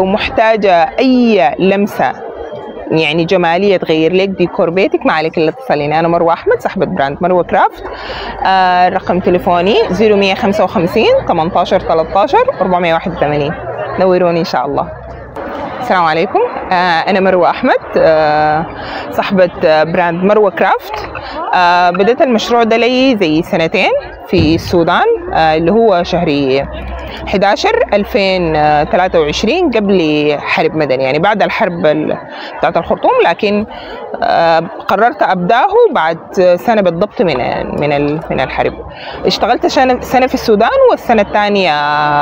ومحتاجة أي لمسة يعني جمالية تغير لك ديكور بيتك، ما عليك إلا تتصليني. أنا مروة أحمد صاحبة brand مروة كرافت. رقم تليفوني 0155 18 13 481. نوروني إن شاء الله. السلام عليكم. أنا مروة أحمد، صاحبة brand مروة كرافت. بدأت المشروع ده لي زي سنتين في السودان، اللي هو شهر 11 2023 قبل حرب مدني، يعني بعد الحرب بتاعت الخرطوم، لكن قررت أبداه بعد سنة بالضبط من من من الحرب. اشتغلت سنة في السودان والسنة الثانية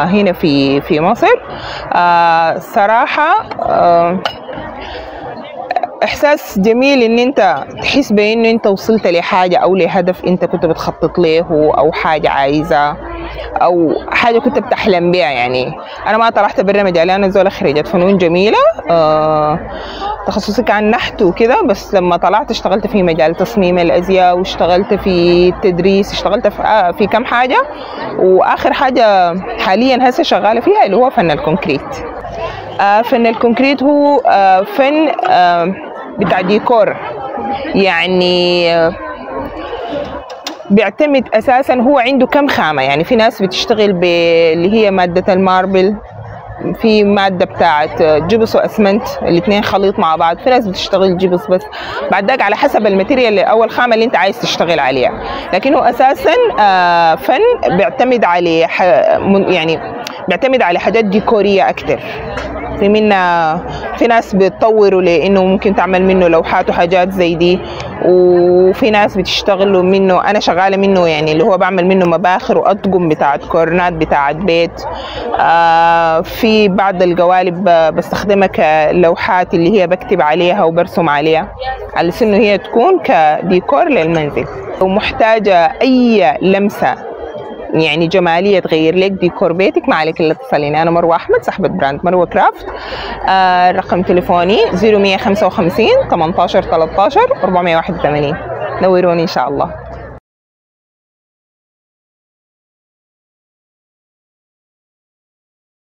هنا في مصر. صراحة احساس جميل ان انت تحس بانه انت وصلت لحاجة او لهدف انت كنت بتخطط له، او حاجة عايزه، او حاجة كنت بتحلم بيها. يعني انا ما طرحت برا مجالي، انا زول خريجة فنون جميلة، تخصصي كان نحت وكده، بس لما طلعت اشتغلت في مجال تصميم الازياء، واشتغلت في التدريس، اشتغلت في كم حاجة، واخر حاجة حاليا هسه شغالة فيها اللي هو فن ال concrete. فن ال concrete هو فن بتاع ديكور، يعني بيعتمد اساسا، هو عنده كم خامة. يعني في ناس بتشتغل باللي هي مادة ال marble، في مادة بتاعت جبس واسمنت، الاثنين خليط مع بعض، في ناس بتشتغل جبس بس، بعد ذاك على حسب ال material او الخامة اللي انت عايز تشتغل عليها. لكنه اساسا فن بيعتمد على يعني بيعتمد على حاجات ديكوريه اكثر. في منا في ناس بتطوروا لانه ممكن تعمل منه لوحات وحاجات زي دي، وفي ناس بتشتغلوا منه، انا شغالة منه يعني اللي هو بعمل منه مباخر واطقم بتاعت كورنات بتاعت بيت. في بعض القوالب بستخدمها كلوحات اللي هي بكتب عليها وبرسم عليها، على انه هي تكون كديكور للمنزل. ومحتاجة اي لمسه يعني جمالية تغير لك ديكور بيتك، ما عليك الا تتصليني. انا مروة احمد صاحبه brand مروة كرافت. رقم تليفوني 0155 18 13 481. نوروني ان شاء الله.